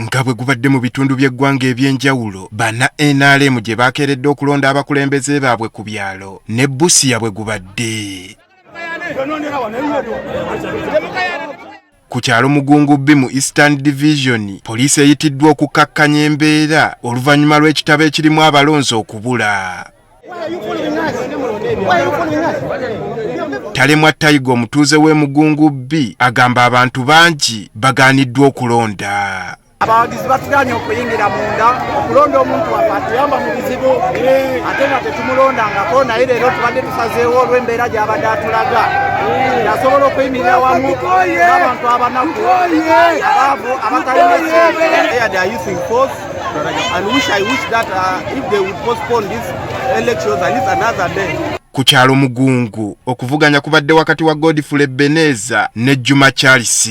Nga bwe gubadde mu bitundu by'eggwanga eby'enjawulo, banna NRM gye bakeeredde okulonda abakulembeze baabwe ku byalo ne Busia bwe gubadde. Ku kyalo Mugungubbi mu Eastern Division, poliisi eyitiddwa okukakkanya embeera oluvannyuma lw'ekitabo ekirimu abalonzi okubula. Talemwa Tayiga omutuuze w'e Mugungubbi agamba abantu bangi bagaaniddwa okulonda. Abawagizi batuganye okuyingira munda okulonda omuntu waffe atuyamba mu bizibu ate nga tetumulondangako, naye leero tubadde tusazeewo olw'embeera gy'abadde atulaga asobola okuyimirira wamu n'abantu abanaku, abaavu, abatalina. And wish I wish that if they would postpone these elections at least another day. Ku kyalo Mugungu okuvuganya kubadde wakati wa Godfrey Beneza ne Juma Charles.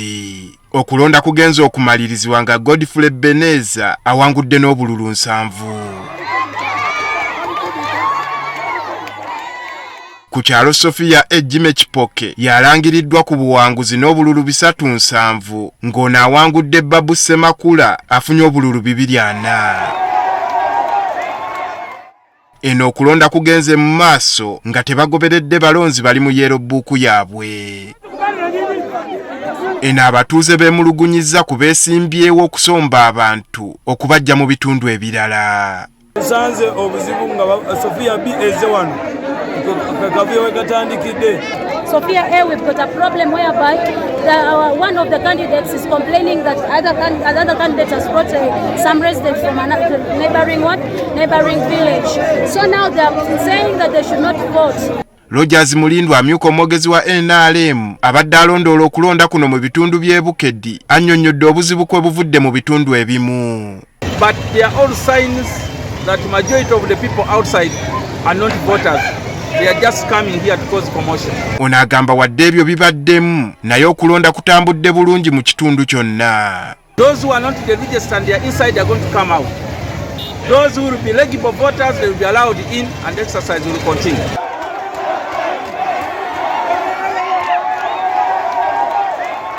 Okulonda kugenze okumalirizibwa nga Godfrey Beneza awangudde n'obululu 70. Ku kyalo Sofia Ejime Kipoke yalangiriddwa ku buwanguzi n'obululu 370, ng'ono awangudde Babu Ssemakula afunye obululu 240. Eno okulonda kugenze mu maaso nga tebagoberedde balonzi bali mu yellow book yaabwe. Eno abatuuze beemulugunyizza ku beesimbyewo okusomba abantu okubajja mu bitundu ebirala. Nsanze obuzibu nga Sofia B ezze wano, kavuyo we katandikidde. Sophia A, we've got a problem whereby one of the candidates is complaining that other candidates has brought some residents from another neighboring village. So now they are saying that they should not vote. Rogers Mulindwa amyuka omwogezi wa NRM abadde alondoola okulonda kuno mu bitundu by'e Bukedi annyonnyodde obuzibu kwe buvudde mu bitundu ebimu. But there are all signs that majority of the people outside are not voters. They are just coming here to cause commotion. Ono agamba wadde ebyo bibaddemu, naye okulonda kutambudde bulungi mu kitundu kyonna. Those who are not registered and they are inside are going to come out. Those who will be eligible voters, they will be allowed in and exercise will continue.